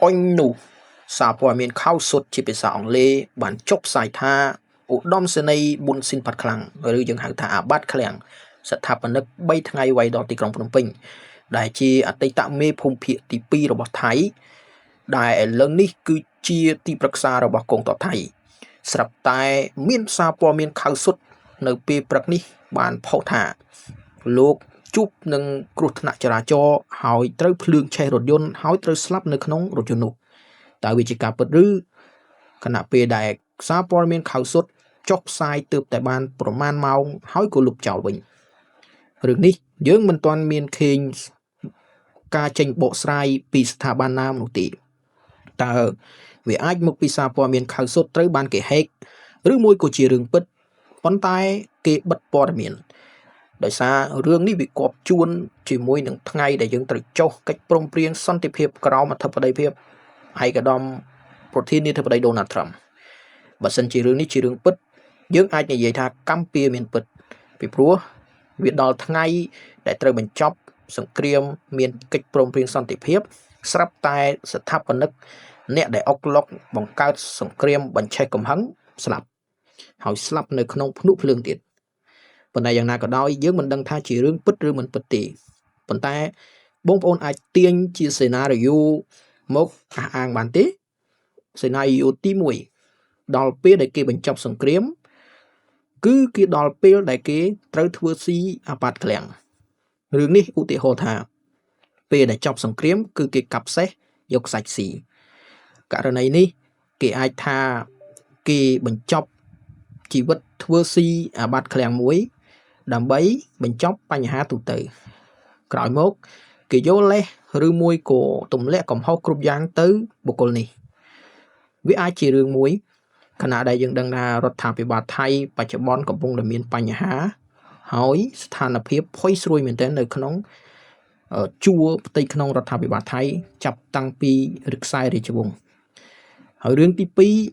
អុញនោះសារព័ត៌មានខៅសុតជាភាសាអង់គ្លេសបានចុះផ្សាយថាឧត្តមសេនីយ៍ប៊ុនស៊ិនផាត់ខ្លាំងឬយើងហៅថាអាបាតឃ្លាំងស្ថាបនិក3ថ្ងៃវៃដល់ទីក្រុងភ្នំពេញដែលជាអតីតមេភូមិភាគទី2របស់ថៃដែលឥឡូវនេះគឺជាទីប្រឹក្សារបស់កងទ័ពថៃស្រាប់តែមានសារព័ត៌មានខៅសុតនៅពេលព្រឹកនេះបានផុសថាលោកជួបនឹងគ្រោះថ្នាក់ចរាចរណ៍ហើយត្រូវភ្លើងឆេះរថយន្តហើយត្រូវស្លាប់នៅក្នុងរថយន្តនោះតើវាជាការពិតឬខណៈពេលដែលសារព័ត៌មានខៅសុតចុះផ្សាយទើបតែបានប្រមាណម៉ោងហើយក៏លុបចោលវិញរឿងនេះយើងមិនទាន់មានឃើញការចេញបកស្រាយពីស្ថាប័នណានោះទេតើវាអាចមកពីសារព័ត៌មានខៅសុតត្រូវបានគេហែកឬមួយក៏ជារឿងពិតប៉ុន្តែគេបិទព័ត៌មានដោយសាររឿងនេះវាគប់ជួនជាមួយនឹងថ្ងៃដែលយើងត្រូវចុះកិច្ចព្រមព្រៀងសន្តិភាពក្រោមអធិបតីភាពឯកឧត្តមប្រធានាធិបតីដូណាល់ត្រាំបើសិនជារឿងនេះជារឿងពិតយើងអាចនិយាយថាកម្ពុជាមានពិតពីព្រោះវាដល់ថ្ងៃដែលត្រូវបញ្ចប់សង្គ្រាមមានកិច្ចព្រមព្រៀងសន្តិភាពស្រាប់តែស្ថាបនិកអ្នកដែលអុកឡុកបង្កើតសង្គ្រាមបញ្ឆេះកំហឹងស្លាប់ហើយស្លាប់នៅក្នុងភ្នក់ភ្លើងទៀតប៉ុន្តែយ៉ាងណាក៏ដោយយើងមិនដឹងថាជារឿងពិតឬមិនពិតទេប៉ុន្តែបងប្អូនអាចទាញជាសេណារីយ៉ូមកអះអាងបានទេសេណារីយ៉ូទី1ដល់ពេលដែលគេបញ្ចប់សង្គ្រាមគឺគេដល់ពេលដែលគេត្រូវធ្វើស៊ីអាប៉ាតឃ្លាំងរឿងនេះឧទាហរណ៍ថាពេលដែលចប់សង្គ្រាមគឺគេកាប់សេះយកសាច់ស៊ីករណីនេះគេអាចថាគេបញ្ចប់ជីវិតធ្វើស៊ីអាបាតឃ្លាំងមួយដើម្បីបញ្ចប់បញ្ហាទូទៅក្រោយមកគេយកលេសឬមួយក៏ទម្លាក់កំហុសគ្រប់យ៉ាងទៅបុគ្គលនេះវាអាចជារឿងមួយខណៈដែលយើងដឹងថារដ្ឋាភិបាលថៃបច្ចុប្បន្នកំពុងតែមានបញ្ហាហើយស្ថានភាពផុយស្រួយមែនទែននៅក្នុងជួរផ្ទៃក្នុងរដ្ឋាភិបាលថៃចាប់តាំងពីរឹកខ្សែរាជវង្សហើយរឿងទី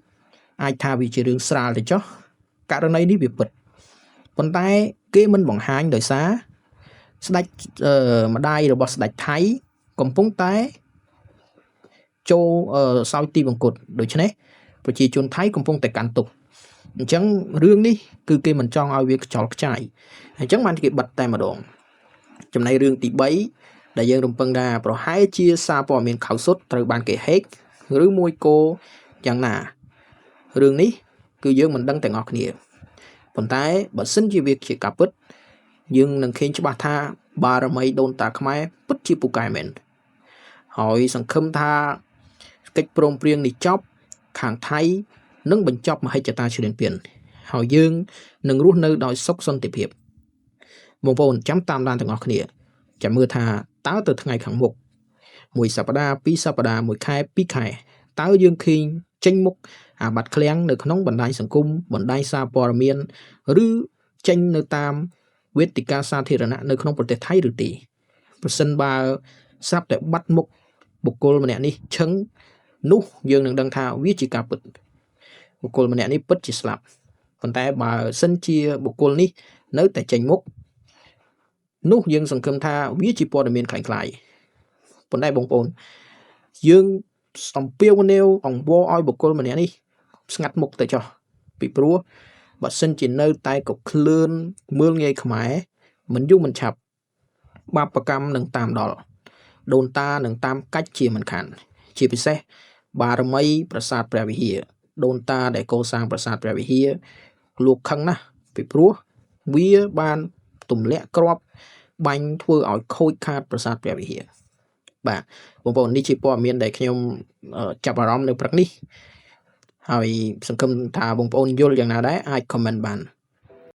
2អាចថាវាជារឿងស្រាលទៅចុះករណីនេះវាពិតប៉ុន្តែគេមិនបង្ហាញដោយសារស្ដេចម្ដាយរបស់ស្ដេចថៃកំពុងតែចូលសោយទីបង្គត់ដូច្នេះប្រជាជនថៃកំពុងតែកាន់ទុក្ខអញ្ចឹងរឿងនេះគឺគេមិនចង់ឲ្យវាខ្ចោលខ្ចាយអញ្ចឹងបានគេបិទតែម្ដងចំណែករឿងទី3ដែលយើងរំពឹងថាប្រហែលជាសារព័ត៌មានខៅសុតត្រូវបានគេហែកឬមួយគោយ៉ាងណារឿងនេះគឺយើងមិនដឹងទាំងអស់គ្នាប៉ុន្តែបើសិនជាវាជាការពិតយើងនឹងឃើញច្បាស់ថាបារមីដូនតាខ្មែរពិតជាពូកែមែនហើយសង្ឃឹមថាកិច្ចព្រមព្រៀងនេះចប់ខាងថៃនឹងបញ្ចប់មហិច្ឆតាឈ្លានពានហើយយើងនឹងរស់នៅដោយសុខសន្តិភាពបងប្អូនចាំតាមដានទាំងអស់គ្នាចាំមើលថាតើទៅថ្ងៃខាងមុខមួយសប្តាហ៍ពីរសប្តាហ៍មួយខែពីរខែតើយើងឃើញចេញមុខអាបាត់ឃ្លាំងនៅក្នុងបណ្ដាញសង្គមបណ្ដាញសារព័ត៌មានឬចេញនៅតាមវេទិកាសាធារណៈនៅក្នុងប្រទេសថៃឬទេប្រសិនបើស្រាប់តែបាត់មុខបុគ្គលម្នាក់នេះឈឹងនោះយើងនឹងដឹងថាវាជាការពិតបុគ្គលម្នាក់នេះពិតជាស្លាប់ប៉ុន្តែបើសិនជាបុគ្គលនេះនៅតែចេញមុខនោះយើងសង្ឃឹមថាវាជាព័ត៌មានคล้ายៗប៉ុន្តែបងប្អូនយើងអំពាវនាវអង្វរឲ្យបុគ្គលម្នាក់នេះស្ងាត់មុខទៅចុះពីព្រោះបើសិនជានៅតែក៏ក្លឿនមើលងាយខ្មែរមិនយូរមិនឆាប់បាបកម្មនឹងតាមដល់ដូនតានឹងតាមកាច់ជាមិនខានជាពិសេសបារមីប្រាសាទព្រះវិហារដូនតាដែលកសាងប្រាសាទព្រះវិហារលោកខឹងណាស់ពីព្រោះវាបានទម្លាក់គ្រាប់បាញ់ធ្វើឲ្យខូចខាតប្រាសាទព្រះវិហារបាទបងប្អូននេះជាព័ត៌មានដែលខ្ញុំចាប់អារម្មណ៍នៅព្រឹកនេះហើយសង្ឃឹមថាបងប្អូនយល់យ៉ាងណាដែរអាច comment បាន។